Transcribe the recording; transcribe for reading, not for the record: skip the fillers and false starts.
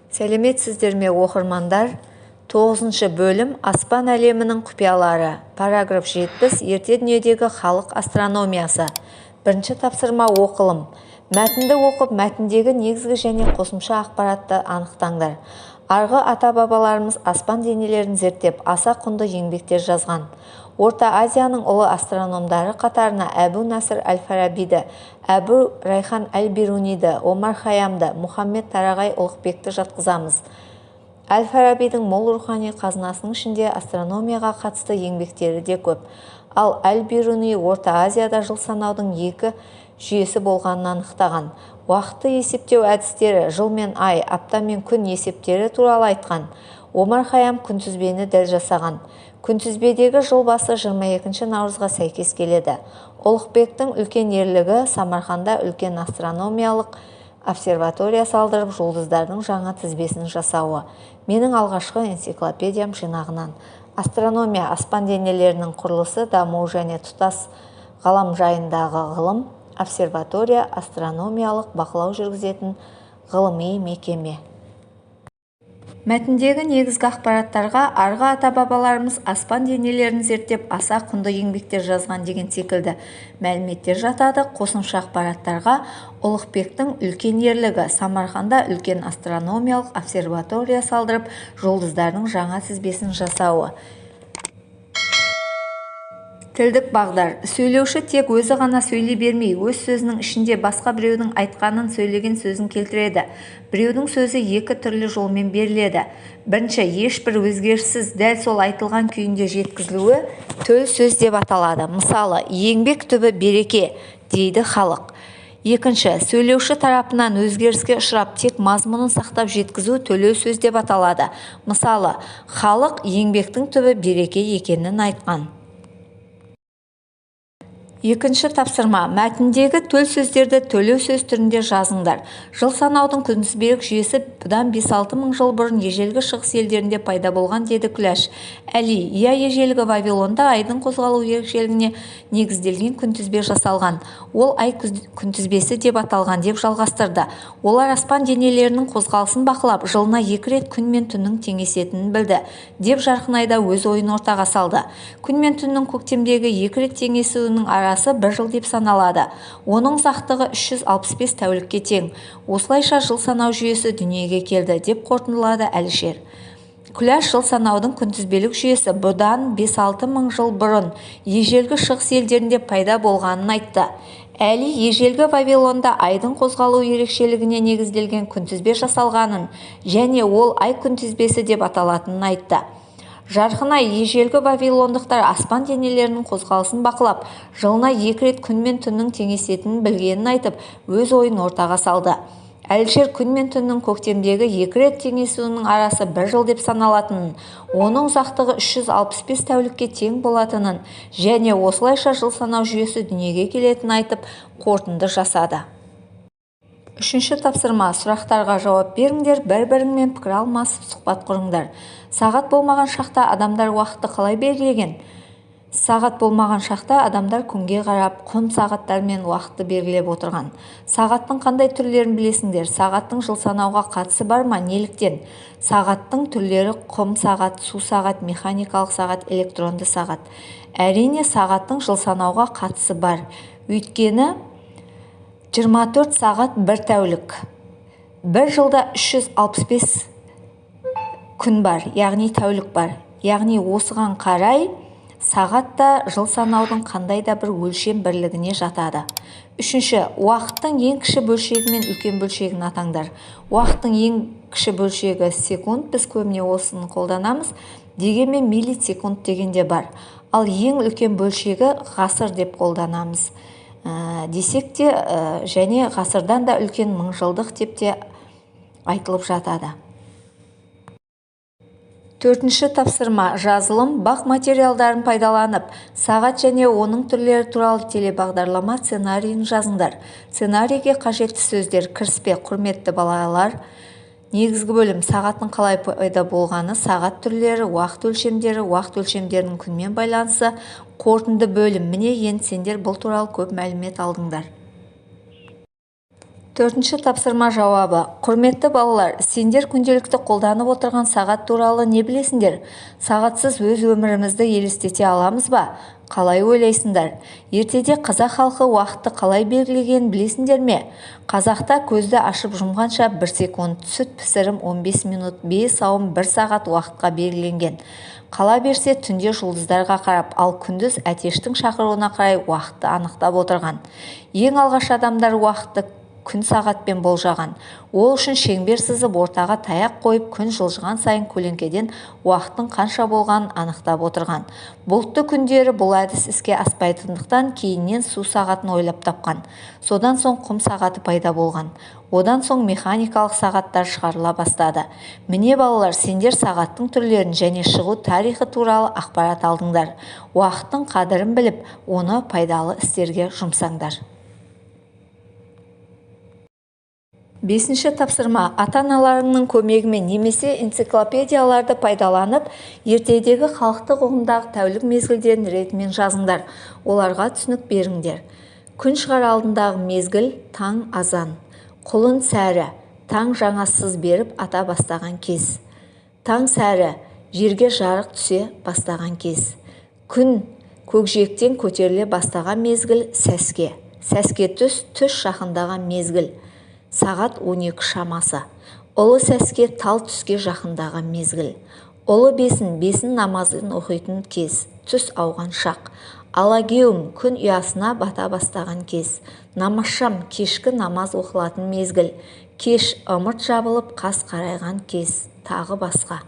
Сәлеметсіздер ме, оқырмандар! Тоғызыншы бөлім. Аспан әлемінің құпиялары. Параграф 70. Ерте дүниедегі халық астрономиясы. Бірінші тапсырма. Оқылым. Мәтінді оқып, мәтіндегі негізгі және қосымша ақпаратты анықтаңдар. Арғы ата-бабаларымыз аспан денелерін зерттеп, аса құнды еңбектер жазған. Орта Азияның ұлы астрономдары қатарына Әбу Насыр әл-Фарабиді, Әбу Райхан әл-Бируниді, Омар Хайямды, Мұхаммед Тарағай Ұлықбекті жатқызамыз. Әл-Фарабидің мол рухани қазынасының ішінде астрономияға қатысты еңбектері де көп. Ал әл-Бируни Орта Азияда жыл санаудың екі жүйесі болғанын анықтаған. Уақытты есептеу әдістері, жыл мен ай, апта мен күн есептері туралы айтқан. Омар Хайям күнтізбені дәл жасаған. Күнтізбедегі жыл басы 22 наурызға сәйкес келеді. Ұлықбектің үлкен ерлігі – Самарқанда үлкен астрономиялық обсерватория салдырып, жұлдыздардың жаңа тізбесін жасауы. Менің алғашқы энциклопедиям жинағынан. Астрономия – аспан денелерінің құрылысы, дамуы және тұтас ғалам жайындағы ғылым. Обсерватория – астрономиялық бақылау жүргізетін ғылыми мекеме. Мәтіндегі негізгі ақпараттарға арғы ата-бабаларымыз аспан денелерін зерттеп, аса құнды еңбектер жазған деген секілді мәліметтер жатады. Қосымша ақпараттарға Ұлықбектің үлкен ерлігі – Самарқанда үлкен астрономиялық обсерватория салдырып, жұлдыздардың жаңа тізбесін жасауы. Тілдік бағдар. Сөйлеуші тек өзі ғана сөйлей бермей, өз сөзінің ішінде басқа біреудің айтқанын, сөйлеген сөзін келтіреді. Біреудің сөзі екі түрлі жолмен беріледі. Бірінші, ешбір өзгеріссіз дәл сол айтылған күйінде жеткізілуі төл сөз деп аталады. Мысалы, «Еңбек түбі – береке» дейді халық. Екінші, сөйлеуші тарапынан өзгеріске ұшырап, тек мазмұнын сақтап жеткізу төлеу сөз деп аталады. Мысалы, халық еңбектің түбі береке екенін айтқан. Екінші тапсырма. Мәтіндегі төл сөздерді төлеу сөз түрінде жазыңдар. Жыл санаудың күнтізбелік жүйесі бұдан 5-6 мың жыл бұрын ежелгі Шығыс елдерінде пайда болған, деді Күләш. Әли: «Иә, ежелгі Вавилонда айдың қозғалу ерекшелігіне негізделген күнтізбе жасалған. Ол ай күнтізбесі деп аталған», – деп жалғастырды. Олар аспан денелерінің қозғалысын бақылап, жылына екі рет күн мен түннің теңесетінін білді, деп Жарқынай да өз ойын ортаға салды. Күн мен түннің көктемдегі екі рет теңесуінің арасы бір жыл деп саналады. Оның ұзақтығы 365 тәулікке тең. Осылайша жыл санау жүйесі дүниеге келді, деп қорытындылады Әлішер. Күләш жыл санаудың күнтізбелік жүйесі бұдан 5-6 мың жыл бұрын ежелгі Шығыс елдерінде пайда болғанын айтты. Әли ежелгі Вавилонда айдың қозғалу ерекшелігіне негізделген күнтізбе жасалғанын және ол ай күнтізбесі деп аталатынын айтты. Жарқынай ежелгі вавилондықтар аспан денелерінің қозғалысын бақылап, жылына екі рет күн мен түннің теңесетінін білгенін айтып, өз ойын ортаға салды. Әлішер күн мен түннің көктемдегі екі рет теңесуінің арасы бір жыл деп саналатынын, оның ұзақтығы 365 тәулікке тең болатынын және осылайша жыл санау жүйесі дүниеге келетінін айтып, қорытынды жасады. Үшінші тапсырма. Сұрақтарға жауап беріңдер, бір-біріңмен пікір алмасып, сұхбат құрыңдар. Сағат болмаған шақта адамдар уақытты қалай белгілеген? Сағат болмаған шақта адамдар күнге қарап, құм сағаттармен уақытты белгілеп отырған. Сағаттың қандай түрлерін білесіңдер? Сағаттың жыл санауға қатысы бар ма? Неліктен? Сағаттың түрлері: құм сағат, су сағат, механикалық сағат, электронды сағат. Әрине, сағаттың жыл санауға қатысы бар. Өйткені 24 сағат бір тәулік. Бір жылда 365 күн бар, яғни тәулік бар. Яғни осыған қарай сағат та жыл санаудың қандай да бір өлшем бірлігіне жатады. Үшінші, уақыттың ең кіші бөлшегі мен үлкен бөлшегін атаңдар. Уақыттың ең кіші бөлшегі – секунд, біз көбіне осыны қолданамыз. Дегенмен миллисекунд деген де бар. Ал ең үлкен бөлшегі ғасыр деп қолданамыз. Десек те, және ғасырдан да үлкен мыңжылдық деп те айтылып жатады. Төртінші тапсырма. Жазылым. Бақ материалдарын пайдаланып, сағат және оның түрлері туралы телебағдарлама сценарийін жазыңдар. Сценарийге қажетті сөздер: кіріспе, құрметті балалар, негізгі бөлім, сағаттың қалай пайда болғаны, сағат түрлері, уақыт өлшемдері, уақыт өлшемдерінің күнмен байланысы, қорытынды бөлім, міне, енді сендер бұл туралы көп мәлімет алдыңдар. Төртінші тапсырма жауабы. Құрметті балалар, сендер күнделікті қолданып отырған сағат туралы не білесіңдер? Сағатсыз өз өмірімізді елестете аламыз ба? Қалай ойлайсыңдар? Ертеде қазақ халқы уақытты қалай белгілегенін білесіңдер ме? Қазақта көзді ашып жұмғанша 1 секунд, сүт пісірім 15 минут, бие сауым 1 сағат уақытқа белгіленген. Қала берсе түнде жұлдыздарға қарап, ал күндіз әтештің шақыруына қарай уақытты анықтап отырған. Ең алғаш адамдар уақытты күн сағатпен болжаған. Ол үшін шеңбер сызып, ортаға таяқ қойып, күн жылжыған сайын көлеңкеден уақыттың қанша болғанын анықтап отырған. Бұлтты күндері бұл әдіс іске аспайтындықтан кейіннен су сағатын ойлап тапқан. Содан соң құм сағаты пайда болған. Одан соң механикалық сағаттар шығарыла бастады. Міне балалар, сендер сағаттың түрлерін және шығу тарихы туралы ақпарат алдыңдар. Уақыттың қадірін біліп, оны пайдалы істерге жұмсаңдар. Бесінші тапсырма. Ата-аналарыңның көмегімен немесе энциклопедияларды пайдаланып, ертедегі халықтық ұғымдағы тәулік мезгілдерін ретімен жазыңдар. Оларға түсінік беріңдер. Күн шығар алдындағы мезгіл таң азан. Құлын сәрі, таң жаңа сыз беріп ата бастаған кез. Таң сәрі, жерге жарық түсе бастаған кез. Күн көкжиектен көтеріле бастаған мезгіл сәске. Сәске түс, түс жақындаған мезгіл. Сағат 12 шамасы. Ұлы сәске тал түске жақындаған мезгіл. Ұлы бесін, бесін намазын оқитын кез, түс ауған шақ. Алагеуім, күн ұясына бата бастаған кез. Намазшам, кешкі намаз оқылатын мезгіл. Кеш ымырт жабылып, қас қарайған кез. Тағы басқа.